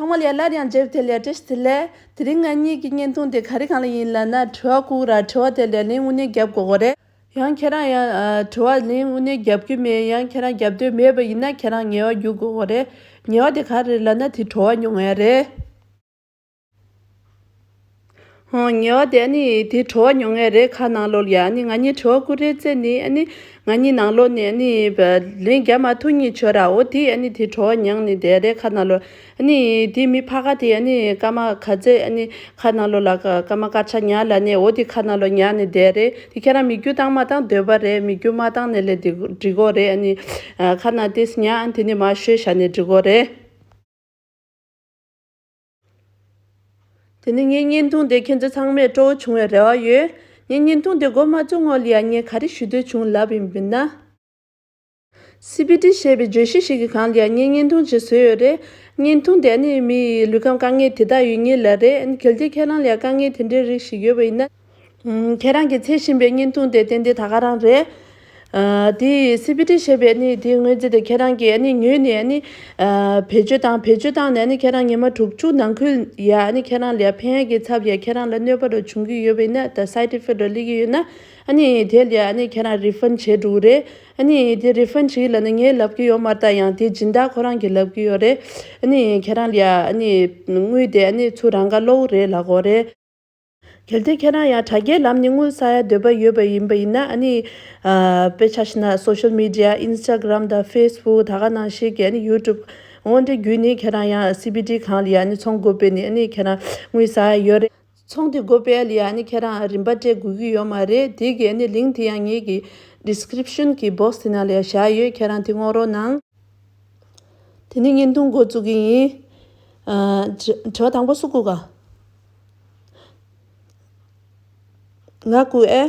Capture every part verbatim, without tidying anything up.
ཚང་མ་ལ་ཡ་སླར་ཡང་མཇལ་བ་དེ་ལ་ཡ་བཀྲ་ཤིས་བདེ་ལེགས། དེ་རིང་ང་གཉིས་ཀྱི་བརྙན་ཐུང་དེ་ག་རེ་སྒང་ལ་ཡིན་ལབ་ན། དྲི་བ་བཀོད་ར། དྲི་བ་དེ་ལ་ལན་དངོས་གནས་རྒྱབ་དགོས་ཀྱི་རེད། ཡང་ཁྱེད་རང་ཡང་ཨ་དྲི་བ་ལན་དངོས་གནས་རྒྱབ་ཀྱི་མེད། ཡང་ཁྱེད་རང་རྒྱབ་འདོད་མེད་པ་ཡིན་ན་ཁྱེད་རང་ཉེས་པ་རྒྱུག་དགོས་ཀྱི་རེད། ཉེས་པ་དེ་ག་རེ་རེད་ལབ་ན་དེ་བྲོ་བ་མྱོང་ཡ་རེད། ཨོ། ཉེས་པ་དེ་ཨ་ནི་དེ་བྲོ་བ་མྱོང་ཡ་རེད། ཁ་ནང་ལོགས་ལ་ཡ་ཨ་ནི་ང་གཉིས་དྲི་བ་བཀོད་རེས་རྩེ་ནི་ཨ་ནི་ང་གཉིས་ནང་ལོགས་ནས་ཨ་ནི་ལན་རྒྱབ་མ་ཐུབ་ནི་བྱོས་ར། འོ་དེ་ཨ་ནི་དེ་བྲོ་བ་མྱངས་ནི་དེ་རེད་ཁ་ནང་ལོགས། ཨ་ནི་དེ་མི་ཕ་ག་དེ་ཨ་ནི་སྐར་མ་ག་ཚད་ཨ་ནི་ཁ་ནང་ལོགས་ལ་སྐར་མ་སྐར་ཆ་ཉར་ལབ་ནས། འོ་དེ་ཁ་ནང་ལོགས་ཉར་ནི་དེ་རེད། དེ་ཁྱེད་རང་མིག་རྒྱུ་བཏང་མ་བཏང་འདོད་པ་རེད། མིག་རྒྱུ་མ་བཏང་ནི་ལས་དེ་འགྲིག་གོ་རེད། ཨ་ནི་ཁ་ནང་དེ་ཉར་དེ་ནི་མར་བཤོས་བཞག་ནི་འགྲིག་གོ་རེད། དེ་ནི་ངའི་བརྙན་ཐུང་དེ་ཁྱེད་ཚོ་ཚང་མས་སྤྲོ་བོ་བྱུང་བའི་རེ་བ་ཡོད། ངའི་བརྙན་ཐུང་དེ་འགོ་མ་བཙུགས་སྔོན་ལ་ཡ་ངས་ག་རེ་ཞུ་འདོད་བྱུང་ལབ་ཡིན་པ་ཡིན་ན། སི་བི་ཊི་ཞེས་པའི་བརྗོད་གཞི་ཞིག་གི་སྒང་ལ་ཡ་ངས་བརྙན་ཐུང་ཅིག་བཟོས་ཡོད་རེད། བརྙན་ཐུང་དེ་ནི་མི་ལུས་ཁམས་དཀའ་ངལ་དེ་དག་ཡོད་མཁན་ལ་རེད། གལ་ཏེ་ཁྱེད་རང་ལ་ཡ་དཀའ་ངལ་དེ་འདྲའི་རིགས་ཤིག་ཡོད་པ་ཡིན་ན། ཨུམ། ཁྱེད་རང་གིས་འཚོལ་བཞིན་པའི་བརྙན་ཐུང་དེ་ཏན་ཏན་ད་ག་རང་རེད། ཨ། དེ་སི་བི་ཊི་ཞེས་པའི་ནི་དེའི་དངོས་རྫས་དེ་ཁྱེད་རང་གིས་ཨ་ནི་ཉོས་ནས་ཨ་ནི། ཨ། བེད་སྤྱོད་བཏང་། བེད་སྤྱོད་བཏང་ནས་ཨ་ནི་ཁྱེད་རང་ཉི་མ་དྲུག་ཅུ་ནང་ཁུལ་ཡ་ཨ་ནི་ཁྱེད་རང་ལ་ཕན་ཡག་གི་ཚབ་ཡ་ཁྱེད་རང་ལ་གནོད་པ་རུ་བྱུང་གི་ཡོད་པ་ཡིན་ན། ད་སའེ་ཌི་ཨི་ཕེག་ཊི་རུ་སླེབས་ཀྱི་ཡོད་ན་ཨ་ནི་དེ་ལ་ཡ་ཨ་ནི་ཁྱེད་རང་རི་ཕན་ཌི་བྱེད་འགྲོ་གི་རེད། ཨ་ནི་དེ་རི་ཕན་ཌི་བྱེད་ལབ་ན་ངས་ལབ་ཀྱི་ཡོད་མ་རེད། ད་ཡང་དེ་སྦྱིན་བདག་ཁོ་རང་གིས་ལབ་ཀྱི་ཡོད་རེད། ཨ་ནི་ཁྱེད་རང་ལ་ཡ་ཨ་ནི་དངུལ་དེ་ཨ་ནི་ཚུར་རང་དགར་སློག་རེད་ལབ་ཀྱི་ཡོད་རེད། གལ་ཏེ་ཁྱེད་རང་ཡང་དྲ་རྒྱའི་ལམ་ནས་དངུལ་བསགས་ཡ་འདོད་པ་ཡོད་པ་ཡིན་པ་ཡིན་ན་ཨ་ནི། ཨ། དཔེ་ཆ་བཞག་ན་སོ་ཤལ་མི་ཌི་ཡ། ཨིན་སི་ཊ་གྷི་རམ་དང་ཕེ་སི་བུག། ད་ག་ནང་བཞིན་གྱི་ཨ་ནི་ཡུ་ཊུབ། འོ་འདྲ་བརྒྱུད་ནས་ཁྱེད་རང་ཡང་སི་བི་ཊི་སྒང་ལ་ཡ་ཨ་ནི་ཚོང་སྒོ་སྤེལ་ནས་ཨ་ནི་ཁྱེད་རང་དངུལ་བསགས་ཡ་ཡོད་རེད། ཚོང་དེ་སྒོ་སྤེལ་ཡ་ལ་ཡ་ཨ་ནི་ཁྱེད་རང་རིན་པ་སྤྲད་དགོས་ཀྱི་ཡོད་མ་རེད། དེ་གི་ཨ་ནི་ལིང་ཀི་དེ་ཡང་ངེད་ཀྱི་ཌི་སི་ཀི་རིབ་ཤན་གྱི་བོག་སི་དེ་ནང་ལ་ཡ་བཞག་ཡོད། ཁྱེད་རང་དེ་སྔོག་རོགས་གནང་། དེ་ནས་བརྙན་ཐུང་འགོ་བཙུགས་ཀྱི་ཡིན། ཨ། དྲི་དྲི་བ་དང་པོ་སུ་བཀོད་ག་ང་བཀོད་ཨེ།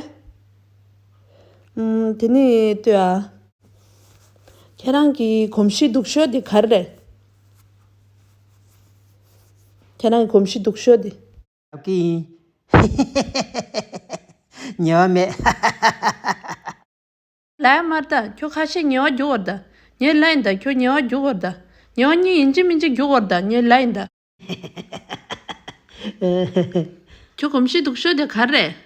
ཨུམ། དེ་ནས་ལྟོས་ཨ། ཁྱེད་རང་གི་གོམས་གཤིས་སྡུག་ཤོས་དེ་ག་རེ་རེད། ཁྱེད་རང་གི་གོམས་གཤིས་སྡུག་ཤོས་དེ། ཡག་གི་ཡིན། ཉེས་པ་མེད། ལབ་ཡ་མ་རེད་ད། ཁྱོད་ཁ་ཤས་ཉེས་པ་རྒྱུག་གི་རེད་ད། ངས་ལབ་ཡིན་ད། ཁྱོད་ཉེས་པ་རྒྱུག་གི་རེད་ད། ཉེས་པ་གཉིས་ཡིན་གཅིག་མིན་གཅིག་རྒྱུག་གི་རེད་ད། ངས་ལབ་ཡིན་ད། ཁྱོད་གོམས་གཤིས་སྡུག་ཤོས་དེ་ག་རེ་རེད།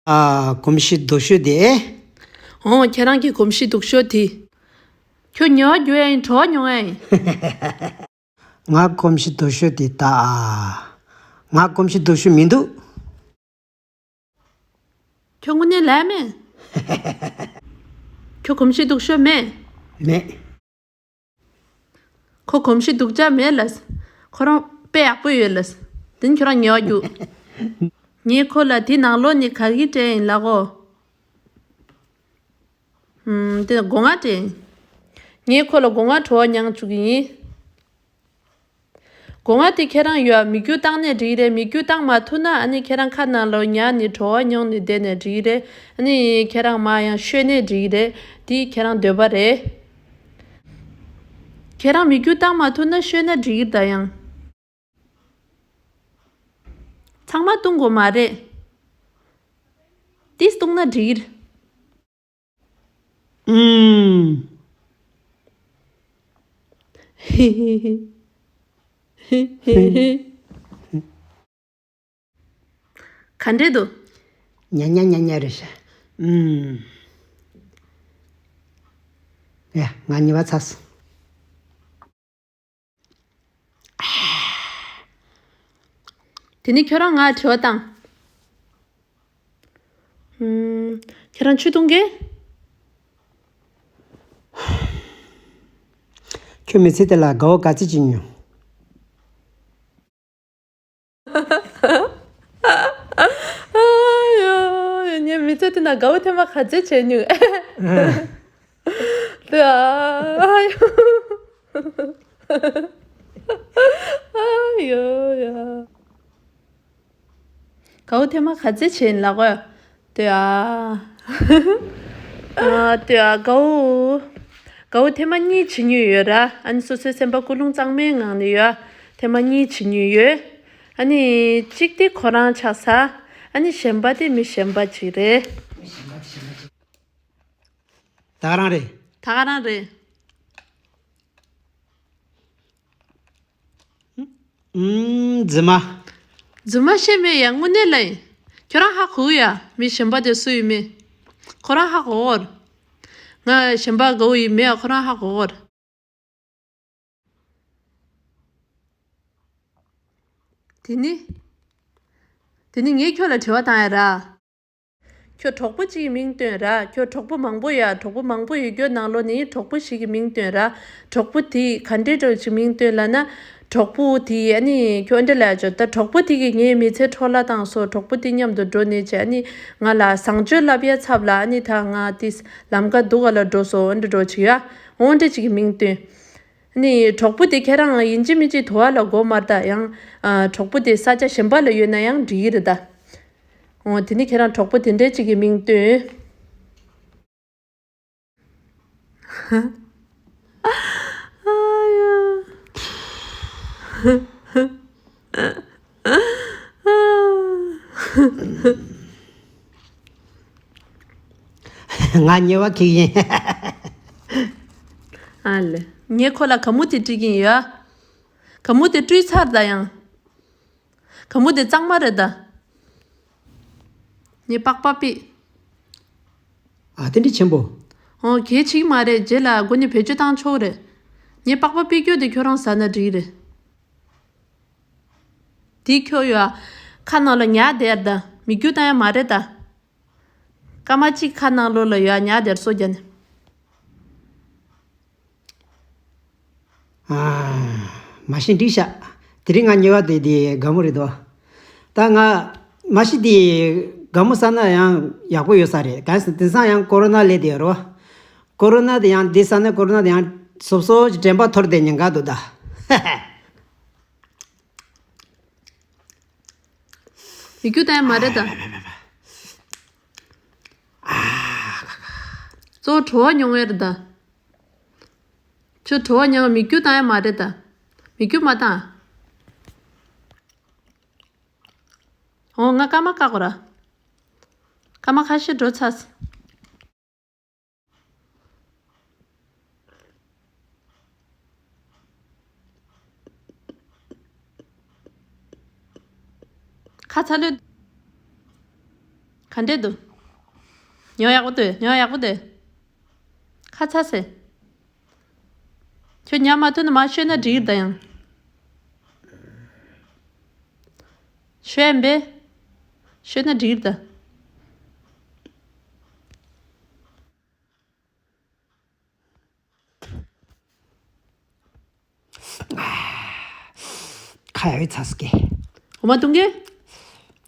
ཨ། གོམས་གཤིས་སྡུག་ཤོས་དེ། འོ། ཁྱེད་རང་གི་གོམས་གཤིས་སྡུག་ཤོས་དེ། ཁྱོད་ཉེས་པ་རྒྱུག་ཡ་ཡིན། བྲོ་བ་མྱོང་ཡ་ཡིན། ང་གོམས་གཤིས་སྡུག་ཤོས་དེ་ད། ང་གོམས་གཤིས་སྡུག་ཤོས་མི་འདུག་ཁྱོད་དངོས་གནས་ལབ་མེད། ཁྱོད་གོམས་གཤིས་སྡུག་ཤོས་མེད། མེད། ཁོ་གོམས་གཤིས་སྡུག་ཅག་མེད་ལབ། ཁོ་རང་དཔེ་ཡག་པོ་ཡོད་ལབ། དེ་ནི་ཁྱོད་རང་ཉེས་པ་རྒྱུག་ངས་ཁོ་ལ་དེ་ནང་ལོགས་ནས་ག་གི་སྤྲད་ཡིན་ལབ་གོ། ཨུམ། དེ་སྒོ་ང་སྤྲད་ཡིན། ངས་ཁོ་ལ་སྒོ་ང་བྲོ་བ་མྱང་བཅུག་གི་ཡིན། སྒོ་ང་དེ་ཁྱེད་རང་ཡོད་མིག་རྒྱུག་བཏང་ནས་འགྲིག་རེད། མིག་རྒྱུག་བཏང་མ་ཐུབ་ན་ཨ་ནི་ཁྱེད་རང་ཁ་ནང་ལོགས་ཉར་ནས་བྲོ་བ་མྱོང་ནས་བསྡད་ནས་འགྲིག་རེད། ཨ་ནི་ཁྱེད་རང་མར་ཡང་བཤོས་ནས་འགྲིག་རེད། དེ་ཁྱེད་རང་འདོད་པ་རེད། ཁྱེད་རང་མིག་རྒྱུག་བཏང་མ་ཐུབ་ན་བཤོས་ན་འགྲིག་རེད་ད་ཡང་། ཚང་མ་བཏུང་དགོས་མ་རེད། ཏིས་བཏུང་ན་འགྲིག་ཨུམ། ག་འདྲས་འདུག་ཉ་ཉ་ཉ་ཉ་རེད་ཤག་ཨུམ། ཡ། ང་ཉེས་པ་ཚར་སོང་། དེ་ནས་ཁྱོད་རང་ང་དྲི་བ་བཏང་། ཨུམ། ཁྱེད་རང་ཆུ་འཐུང་གི། ཁྱོད་མི་ཚེ་དེ་ལ་དགའ་བོ་ག་ཚོད་ཅིག་མྱོང་། ཨ་ཡོ། ངའི་མི་ཚེ་དེ་ན་དགའ་བོ་ཐེངས་མ་ག་ཚོད་བྱས་མྱོང་། དེ་ཨ་ཡོ། ཨ་ཡོ་ཡ། དགའ་བོ་ཐེངས་མ་ག་ཚོད་བྱས་ཡིན་ལབ་གོ། དེ་ཨ། ཨ། དེ་ཨ། དགའ་བོ། དགའ་བོ་ཐེངས་མ་གཉིས་བྱེད་མྱོང་ཡོད་ར། ཨ་ནི་སོ་སོའི་སེམས་པ་ཀུན་སློང་གཙང་མའི་ངང་ནས་ཡོད། ཐེངས་མ་གཉིས་བྱེད་མྱོང་ཡོད། ཨ་ནི་གཅིག་དེ་ཁོ་རང་ཆགས་ས། ཨ་ནི་གཞན་པ་དེ་མི་གཞན་པ་ཅིག་རེད། ད་ག་རང་རེད། ད་ག་རང་རེད། ཨུམ། རྫུན་མ། རྫུན་མ་བཤད་མེད་ཡ། དངོས་གནས་ལ་ཡིན། ཁྱོད་རང་ཧ་གོ་ཡ། མི་གཞན་པ་དེ་སུ་ཡིན་མིན། ཁོ་རང་ཧ་གོ་གོ། ང་གཞན་པ་དགའ་བོ་ཡིན་མིན་ཡ། ཁོ་རང་ཧ་གོ་གོ། དེ་ནི། དེ་ནི་ངས་ཁྱོད་ལ་དྲི་བ་བཏང་ཡ་ར། ཁྱོད་གྲོགས་པོ་གཅིག་གི་མིང་བཏོན་ར། ཁྱོད་གྲོགས་པོ་མང་པོ་ཡ། གྲོགས་པོ་མང་པོ་ཡོད་རྒྱུ་ནང་ལོགས་ནས་གྲོགས་པོ་ཞིག་གི་མིང་བཏོན་ར། གྲོགས་པོ་དེས་ག་འདྲའི་འདྲ་ཞིག་མིང་བཏོན་ལབ་ན། གྲོགས་པོ་དེས་ཨ་ནི་ཁྱོད་འདྲ་ལབ་ཆོག་ད་གྲོགས་པོ་དེ་གིས་ངའི་མི་ཚེ་འཕྲོ་བརླག་བཏང་སོང་། གྲོགས་པོ་དེ་མཉམ་དུ་འགྲོ་ནས་བྱས་ཨ་ནི་ང་ལ་བཟང་སྤྱོད་བསླབ་ཡ་ཚབ་ལ་ཨ་ནི་ད་ང་དེ་ལམ་ཁ་སྡུག་ག་ལ་འགྲོ་སོང་། འདྲ་འགྲོ་ཅིག་ཡ། འོ་འདྲ་ཅིག་གི་མིང་བཏོན། ནི་གྲོགས་པོ་དེ་ཁྱེད་རང་ཡིན་གཅིག་མིན་གཅིག་དུ་བ་ལ་གོ་མ་རེད་ད། ཡང་ཨ་གྲོགས་པོ་དེ་ས་ཆ་གཞན་པ་ལ་ཡོད་ན་ཡང་འགྲིག་གི་རེད་ད། འོ་དེ་ནི་ཁྱེད་རང་གྲོགས་པོ་དེ་འདྲས་ཅིག་གི་མིང་བཏོན། ཨ་ཡ། ང་ཉེས་པ་ཁེགས་ཡིན། ཨ་ལེ། ངས་ཁོ་ལ་ག་མུ་དེ་སྤྲད་ཀྱིན་ཡོད། ག་མུ་དེ་སྤྲད་ཚར་ད་ཡང་། ག་མུ་དེ་གཙང་མ་རེད་ད། ངས་པགས་པ་ཕུད། ཨ་དེ་འདྲ་ཆེན་པོ། ཨོ་གལ་ཆེ་གི་མ་རེད། རྗེས་ལ་སྒོ་ནས་བེད་སྤྱོད་བཏང་ཆོག་རེད། ངས་པགས་པ་ཕུད་རྒྱུ་དེ་ཁྱོད་རང་ཟ་ན་འགྲིག་རེད། དེ་ཁྱོད་ཡོད་ཨ། ཁ་ནང་ལ་ཉལ་བསྡད་ད། མིག་རྒྱུ་བཏང་ཡ་མ་རེད་ད། སྐར་མ་གཅིག་ཁ་ནང་ལོགས་ལ་ཡོད་ཨ། ཉལ་བསྡད་སོ་བརྒྱབ་ནས། ཨ། མ་གཞི་འགྲིག་ཤག་དེ་རིང་ང་ཉེས་པ་དེ་དེ་དགའ་མོ་རེད་དོ། ད་ང་མ་གཞི་དེ་དགའ་མོ་ཟ་ན་ཡང་ཡག་པོ་ཡོད་ས་རེད། གང་ཟེར་དེང་སང་ཡང་ཀོ་རོ་ན་སླེབས་བསྡད་ཡོད་རེད་བ། ཀོ་རོ་ན་དེ་ཡང་འདི་ཟ་ན་ཀོ་རོ་ན་དེ་ཡང་སོབ་སོབ་ཀྱི་དྲན་པ་འཐོར་བསྡད་ཉེན་ཁ་འདུག་ད། མིག་རྒྱུ་བཏང་ཡ་མ་རེད་ད། གཙོ་བོ་བྲོ་བ་མྱོང་ཡ་རེད་ད། ཁྱོད་བྲོ་བ་མྱོང་མིག་རྒྱུ་བཏང་ཡ་མ་རེད་ད། མིག་རྒྱུ་མ་བཏང་། འོ་ང་སྐར་མ་བཀག་གོ་ར། སྐར་མ་ཁ་ཤས་འགྲོ་ཚར། ཁ་ཚ་ལོས། ག་འདྲས་འདུག་ཉོ་ཡག་པོ་འདུག་ཉོ་ཡག་པོ་འདུག་ཁ་ཚ་སེ། ཁྱོད་ཉལ་མ་ཐུབ་ན་མར་ཤོད་ན་འགྲིག་གི་རེད་ད་ཡང་། ཤོད་ཡ་ཡིན་པས། ཤོད་ན་འགྲིག་གི་རེད་ད། ཁ་ཡ་བའི་ཚ་སྐེ། འོ་མ་བཏུང་གི།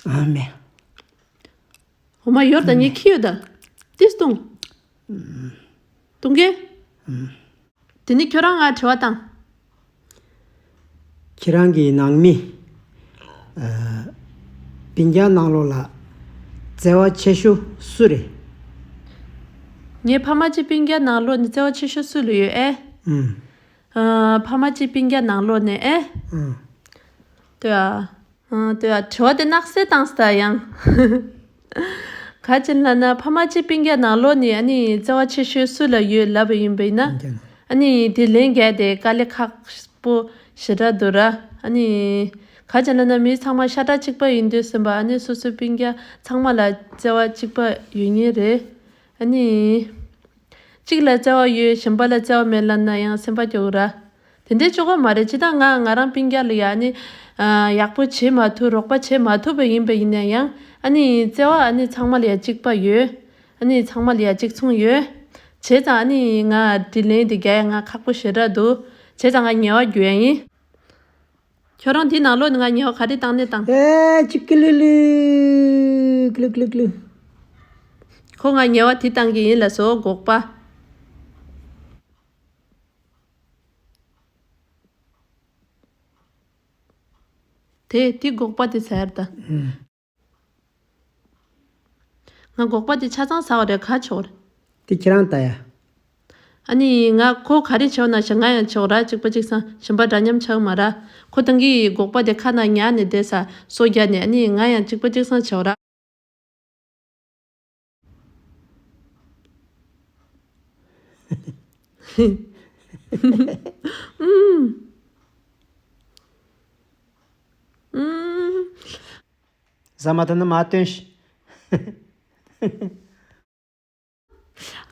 ཨ་མེ། འོ་མ་ཡོར་དང་ངས་ཁྱི་ཡོད་ད། ཏིས་བཏུང་། བཏུང་གི། དེ་ནི་ཁྱོད་རང་ང་དྲི་བ་བཏང་། ཁྱེད་རང་གི་ནང་མི། ཨ། སྤུན་ཀྱག་ནང་ལོགས་ལ་བརྩེ་བ་ཆེ་ཤོས་སུ་རེད། ངའི་ཕ་མ་གཅིག་སྤུན་ཀྱག་ནང་ལོགས་ནས་བརྩེ་བ་ཆེ་ཤོས་སུ་ལ་ཡོད་ཨེ། ཨུམ། ཨ། ཕ་མ་གཅིག་སྤུན་ཀྱག་ནང་ལོགས་ནས་ཨེ། ཨུམ། ལྟོས་ཨ། ཨ། ལྟོས་ཨ། དྲི་བ་དེ་ནག་སེ་བཏང་སྟ་ཡང་། ག་ཅི་ལབ་ན་ཕ་མ་གཅིག་སྤུན་ཀྱག་ནང་ལོགས་ནས་ཨ་ནི་བརྩེ་བ་ཆེ་ཤོས་སུ་ལ་ཡོད་ལབ་པ་ཡིན་པ་ཡིན་ན། ཨ་ནི་དེ་ལན་རྒྱག་དེ་དཀའ་ལས་ཁག་པོ་ཞེ་དྲག་འདུག་ར། ཨ་ནི་ག་ཅི་ལབ་ན་མི་ཚང་མ་ཤ་ཁྲག་གཅིག་པ་ཡིན་དུས་ཟིན་པ། ཨ་ནི་སོ་སོའི་སྤུན་ཀྱག་ཚང་མ་ལ་བརྩེ་བ་གཅིག་པ་ཡོད་ངེས་རེད། ཨ་ནི། གཅིག་ལ་བརྩེ་བ་ཡོད་གཞན་པ་ལ་བརྩེ་བ་མེད་ལབ་ན་ཡང་སེམས་པ་སྐྱོ་གི་ར། དེ་འདྲའི་ཆོག་གི་མ་རེད། ཅི་ད་ང་ང་རང་སྤུན་ཀྱག་ལ་ཡ་ཨ་ནི། ཨ། ཡག་པོ་བྱེད་མ་ཐུབ་རོགས་པ་བྱེད་མ་ཐུབ་པ་ཡིན་པ་ཡིན་ན་ཡང་ཨ་ནི་བརྩེ་བ་ཨ་ནི་ཚང་མ་ལ་ཡ་གཅིག་པ་ཡོད། ཨ་ནི་ཚང་མ་ལ་ཡ་གཅིག་མཚུངས་ཡོད། བྱས་ཙང་ཨ་ནི་ང་དྲིན་ལན་དེ་རྒྱག་ཡ་ང་ཁག་པོ་ཞེ་དྲག་འདུག་བྱས་ཙང་ང་ཉེས་པ་རྒྱུག་ཡ་ཡིན། ཁྱོད་རང་དེའི་ནང་ལོགས་ནས་ང་ཉེས་པ་ག་རེ་བཏང་ནས་བཏང་། ཨེ་ཅིག་ཀི་ལུ་ལུ། ཀི་ལུ་ཀི་ལུ་ཀི་ལུ། ཁོ་ང་ཉེས་པ་དེ་བཏང་གི་ཡིན་ལ་སོ་འགོག་པ། དེ་དེ་འགོག་པ་དེ་ཟེར་ད། ཨུམ། ང་འགོག་པ་དེ་ཆ་ཚང་ཟ་བ་རེད་ག་ཆོག་རེད། དེ་ཁྱེད་རང་ལྟ་ཡ། ཨ་ནི་ང་ཁོ་ག་རེ་བྱས་ན་ཞེ་ང་ཡང་བྱས་ར་གཅིག་པ་གཅིག་སང་གཞན་པ་འདྲ་མཉམ་ཆགས་མ་ར། ཁོ་ཏང་གི་འགོག་པ་དེ་ཁ་ན་ཉར་ནས་བསྡད་ས་སོ་རྒྱག་ནས་ཨ་ནི་ང་ཡང་གཅིག་པ་གཅིག་སང་བྱས་ར། ཨུམ། ཟ་མ་ཐུབ་ན་མ་སྟོན་ཤིག་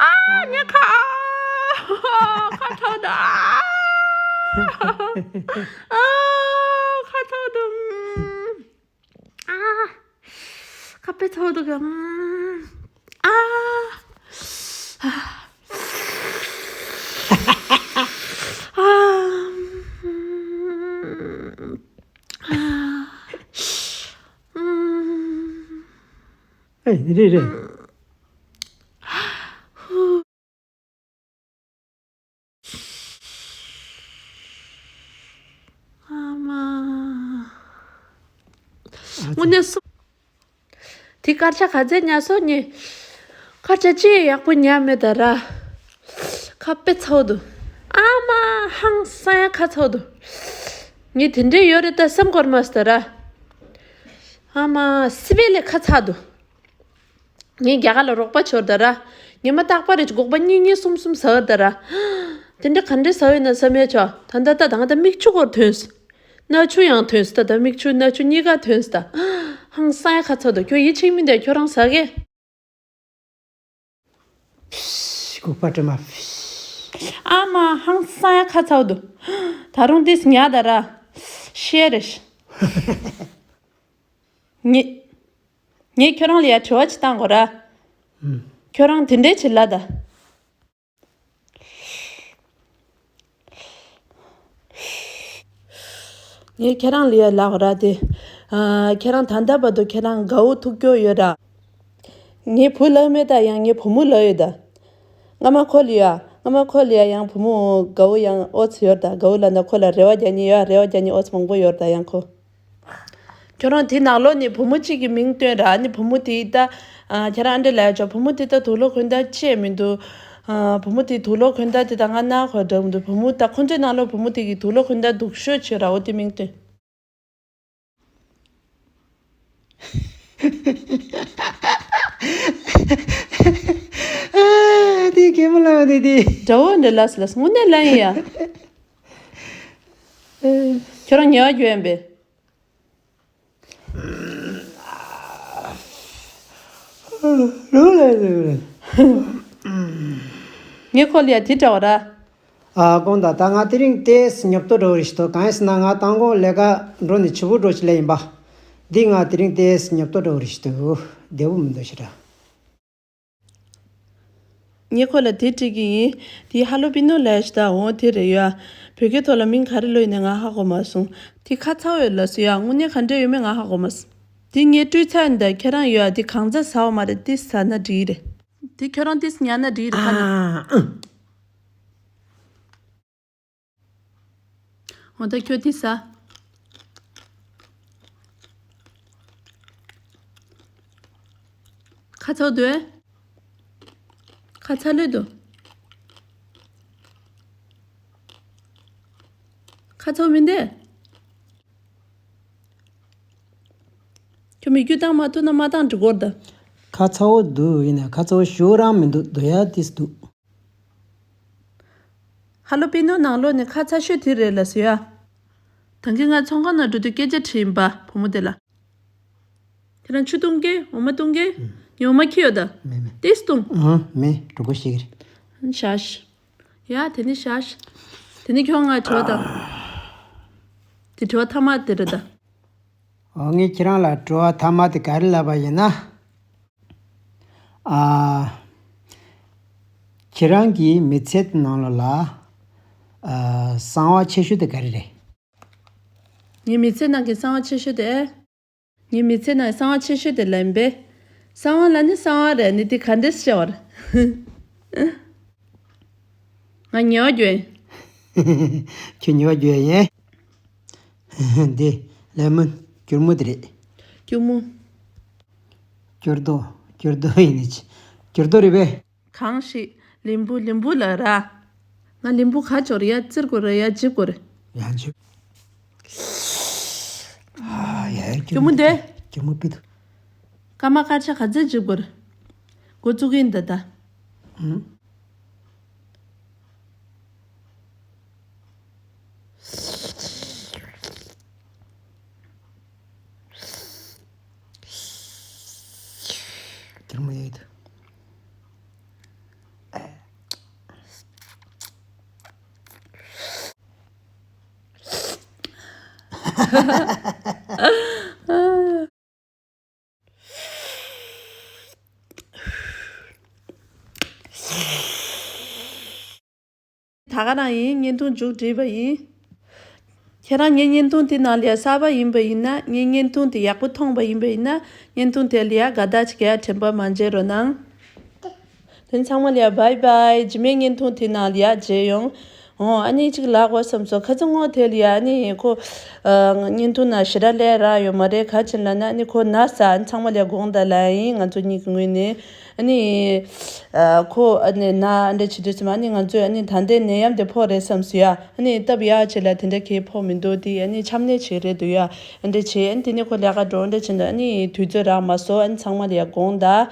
ཨ་ཉེ་ཁ། ཁ་ཚ་བོ་འདུག་ཨ། ཁ་ཚ་བོ་འདུག་ཨ། ཁ་དཔེ་ཚ་བོ་འདུག་ཨ། ཨ། ཨེ། རེད་རེད། ཨ་མ། དངོས་གནས་སུ། དེ་སྐར་ཆ་ག་ཚད་ཉར་སོང་ནི། སྐར་ཆ་གཅིག་ཡག་པོ་ཉར་མེད་ད་ར། ཁ་དཔེ་ཚ་བོ་འདུག་ཨ་མ། ཧང་སང་ཡ་ཁ་ཚ་བོ་འདུག་ངས་དེ་འདྲས་ཡོད་རེད་ད་བསམ་གོར་མ་སོང་ད་ར། ཨ་མ། སི་པེ་ལས་ཁ་ཚ་འདུག་ངས་རྒྱ་གར་ལ་རོགས་པ་བྱོས་ད་ར། ཉི་མ་རྟག་པར་རེ་སྒོག་པ་གཉིས་གཉིས་གསུམ་གསུམ་ཟ་ད་ར། དེ་འདྲ་ག་འདྲས་ཟ་ཡོད་ན་བསམ་ཡས་ཆོག་ད་ལྟ་ད་ད་ང་ད་མིག་ཆུ་སྐོར་ཐོན་སོང་། སྣ་ཆུ་ཡང་ཐོན་སོང་ད། ད་མིག་ཆུ་སྣ་ཆུ་གཉིས་ཀ་ཐོན་སོང་ད། ཧང་སང་ཡ་ཁ་ཚ་འདུག་ཁྱོད་ཡིད་ཆེས་མིན་ད་ཁྱོད་རང་ཟ་གས། ཕིས། སྒུག་པ་དྲི་མ་ཕིས། ཨ་མ། ཧང་སང་ཡ་ཁ་ཚ་བོ་འདུག་ད་རུང་ཏིས་ཉ་ད་ར། ཤེས་རེད། ངས། ངས་ཁྱོད་རང་ལ་ཡ་དྲི་བ་ཅིག་བཏང་དགོས་ར། ཨུམ། ཁྱོད་རང་དེ་འདྲས་བྱེད་ལ་ད། ངས་ཁྱེད་རང་ལ་ཡ་ལབ་ར་དེ། ཨ། ཁྱེད་རང་ད་ལྟ་བར་དུ་ཁྱེད་རང་དགའ་བོ་ཐུག་རྒྱུ་ཡོད་ར། ངའི་བུ་ལབ་མེད་ད་ཡང་ངའི་བུ་མོ་ལབ་ཡོད་ད། སྔ་མ་ཁོ་ལ་ཡ། སྔ་མ་ཁོ་ལ་ཡ་ཡང་བུ་མོ་དགའ་བོ་ཡང་ཨོ་ཙི་ཡོད་ད། དགའ་བོ་ལབ་ན་ཁོ་ལ་རེ་བ་རྒྱག་ཉེན་ཡོད། རེ་བ་རྒྱག་ཉེན་ཨོ་ཙི་མང་པོ་ཡོད་ད་ཡང་ཁོ། ཁྱོད་རང་དེ་ནང་ལོགས་ནས་བུ་མོ་གཅིག་གི་མིང་བཏོན་ར། ཨ་ནི་བུ་མོ་དེ་ད། ཨ། ཁྱེད་རང་ཨ་འདྲ་ལབ་ཡ་ཆོག་བུ་མོ་དེ་ད་དུག་ལོག་གོན་ད་ཅི་ཡང་མི་འདུག་ཨ། བུ་མོ་དེ་དུག་ལོག་གོན་ད་དེ་ད་ང་ན་ཁོ་འདྲ་མི་འདུག་བུ་མོ་ད་ཁོ་ཚོའི་ནང་ལོགས་བུ་མོ་དེ་གི་དུག་ལོག་གོན་ད་སྡུག་ཤོས་བྱོས་ར། འོ་དེ་མིང་བཏོན། ཨ། དེ་གད་མོ་ལངས་དེ་དེ། དགྲ་བོ་འདྲ་ལ་སི་ལ་སི་དངོས་གནས་ལ་ཡིན་ཡ། ཁྱོད་རང་ཉེ་བ་རྒྱུ་ཡིན་པས། ངས་ཁོ་ལ་ཡ་དེ་འདྲ་བ་ར། ཨ། དགོངས་དག་ད་ང་དེ་རིང་ཏོག་ཙམ་ཉོབ་ཏོ་འདྲ་བོ་རེད་ཤི་ཏོ། གང་ཡིན་ཟེར་ན་ང་མདང་དགོང་ལས་ཀ་འགྲོ་ནས་ཕྱི་པོ་འགྲོ་ཞིག་ལས་ཡིན་པ། འདི་ང་དེ་རིང་ཏོག་ཙམ་ཉོབ་ཏོ་འདྲ་བོ་རེད་ཤི་ཏོ། བདེ་པོ་མི་འདུག་ཞེ་དྲག་ངས་ཁོ་ལ་དེ་དྲིས་ཀྱི་ཡིན། དེ་ཧ་ལོ་པི་ནོ་ལབ་ཡ་ཞིག་ད། འོ་དེ་རེད་ཡ། བོད་སྐད་ཐོག་ལ་མིང་ག་རེ་ལབ་ཡོད་ན་ང་ཧ་གོ་མ་སོང་། དེ་ཁ་ཚ་བོ་ཡོད་ལབ་སོང་ཡ། དངོས་གནས་ག་འདྲ་ཡོད་མེད་ང་ཧ་གོ་མ་སོང་། དེ་ངས་སྤྲོད་ཚར་ཡིན་ད། ཁྱེད་རང་ཡོད་ཡ། དེ་གང་ཚ་ཟ་བ་མ་རེད། དེ་ཟ་ན་འགྲིག་གི་རེད། དེ་ཁྱོད་རང་དེ་ཉར་ན་འགྲིག་གི་རེད་ཁ་ན། ཨ། ཨ། འོ་ད་ཁྱོད་དེ་ཟ། ཁ་ཚ་བོ་འདུག་ཁ་ཚ་ལོས་འདུག་ཁ་ཚ་བོ་མིན་ཏེ། ཁྱོད་མིག་རྒྱུ་བཏང་མ་ཐུབ་ན་མ་བཏང་འགྲིག་གོ་ད། ཁ་ཚ་བོ་འདུག་ཡིན་ན་ཁ་ཚ་བོ་ཞེ་དྲག་མི་འདུག་འདུག་ཡ་ཏིས་འདུག་ཧ་ལོ་པི་ནོ་ནང་ལོགས་ནས་ཁ་ཚ་ཤོས་དེ་རེད་ལབ་སོང་ཡ། ད་གིན་ང་ཚོང་ཁང་ནང་འགྲོ་དུས་སྐད་ཆ་དྲིས་ཡིན་པ་བུ་མོ་དེ་ལ། ཁྱེད་རང་ཆུ་འཐུང་གི་འོ་མ་འཐུང་གི་ངས་འོ་མ་ཁྱེར་ཡོད་ད། མེད་མེད། ཏིས་འཐུང་། ཨང་མེད། གྲོད་ཁོག་བཤལ་གི་རེད། ཤ་ཤ། ཡ་དེ་ནི་ཤ་ཤ། དེ་ནི་ཁྱོད་ང་དྲི་བ་དང་། དེ་དྲི་བ་ཐ་མ་དེ་རེད་ད། འོ་ངས་ཁྱེད་རང་ལ་དྲི་བ་ཐ་མ་དེ་ག་རེ་ལབ་པ་ཡིན་ན། ཨ། ཁྱེད་རང་གི་མི་ཚེ་ནང་ལོགས་ལ། ཨ། གསང་བ་ཆེ་ཤོས་དེ་ག་རེ་རེད། ངའི་མི་ཚེ་ནང་གི་གསང་བ་ཆེ་ཤོས་དེ། ངའི་མི་ཚེ་ནང་གི་གསང་བ་ཆེ་ཤོས་དེ་ལབ་པས། གསང་བ་ལ་ནི་གསང་བ་རེད། ནི་དེ་ག་འདྲས་བྱ་བར། ང་ཉེ་བ་རྒྱུ་ཡིན། ཁྱོད་ཉེ་བ་རྒྱུ་ཡིན། འདི་ལེ་མོན་སྐྱུར་མོ་དེ་རེད། སྐྱུར་མོ། སྐྱུར་རྡོ། སྐྱུར་རྡོ་ཡིན་ནི་ཅི། སྐྱུར་རྡོ་རེད་པས། གང་ཞིག་ལིམ་བུ་ལིམ་བུ་ལ་ར། ང་ལིམ་བུ་ག་ཅོར་ཡ་ཙིར་གོ་ར་ཡ་ཇིབ་གོ་ར། ཡ་ཇིབ། ཨ་ཡ་སྐྱུར་མོ་འདི། སྐྱུར་མོ་པི་དུ། ཀ་མ་ཀ་ཆ་ག་ཚད་ཇིབ་གོ་ར། འགོ་བཙུགས་ཡིན་ད་ད། ད་ག་རང་ཡིན། བརྙན་ཐུང་མཇུག་བསྒྲིལ་བ་ཡིན། ཁྱེད་རང་ངའི་བརྙན་ཐུང་དེ་ནང་ལ་ཡ་གསར་པ་ཡིན་པ་ཡིན་ན། ངའི་བརྙན་ཐུང་དེ་ཡག་པོ་མཐོང་བ་ཡིན་པ་ཡིན་ན། བརྙན་ཐུང་དེ་ལ་ཡ་དགའ་རྟགས་ཅིག་ཡ་དྲན་པ་མ་བརྗེད་རོགས་གནང་། དེ་ཚང་མ་ལ་ཡ་བྷའི་བྷའི། རྗེས་མའི་བརྙན་ཐུང་དེ་ནང་ལ་ཡ་མཇལ་ཡོང་། འོ། ཨ་ནི་གཅིག་ལབ་དགོས་བསམ་སོང་། ཁ་ཚ་ངོ་། དེ་ལ་ཡ་ཨ་ནི་ཁོ། ཨ། བརྙན་ཐུང་ནང་ཞེ་དྲག་སླེབས་རག་ཡོད་མ་རེད། ག་ཅི་ལབ་ན་ཨ་ནི་ཁོ་ན་ས། ཨ་ནི་ཚང་མ་ལ་ཡ་དགོངས་དག་ལབ་ཡིན། ང་ཚོ་གཉིས་ཀྱི་ངོས་ནས། ཨ་ནི། ཨ། ཁོ་ཨ་ནི་ན་ཨ་འདྲ་བྱེད་དུས་ཙམ། ཨ་ནི་ང་ཚོས་ཨ་ནི་ད་ལྟའི་ནད་ཡམས་དེ་ཕོག་རེད་བསམ་སོང་ཡ། ཨ་ནི་སྟབས་ཡག་ཅིག་ལ་དེ་འདྲ་གས་ཕོག་མི་འདུག་དེ་ཨ་ནི་ཆམ་ནད་ཅིག་རེད་འདུག་ཡ། ཨ་འདྲ་བྱས། ཨ་ནི་དེ་ནས་ཁོ་ལས་ཀ་འགྲོ། ཨ་འདྲ་བྱས་འདུག་ཨ་ནི་དུས་ཚོད་རག་མ་སོང་། ཨ་ནི་ཚང་མ་ལ་ཡ་དགོངས་དག་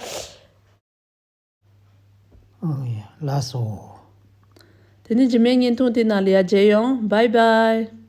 ཨོ་ཡ། ལགས་སོ། དེ་ནས་རྗེས་མའི་བརྙན་ཐུང་དེ་ནང་ལ་ཡ་མཇལ་ཡོང་། བྷའི་བྷའི།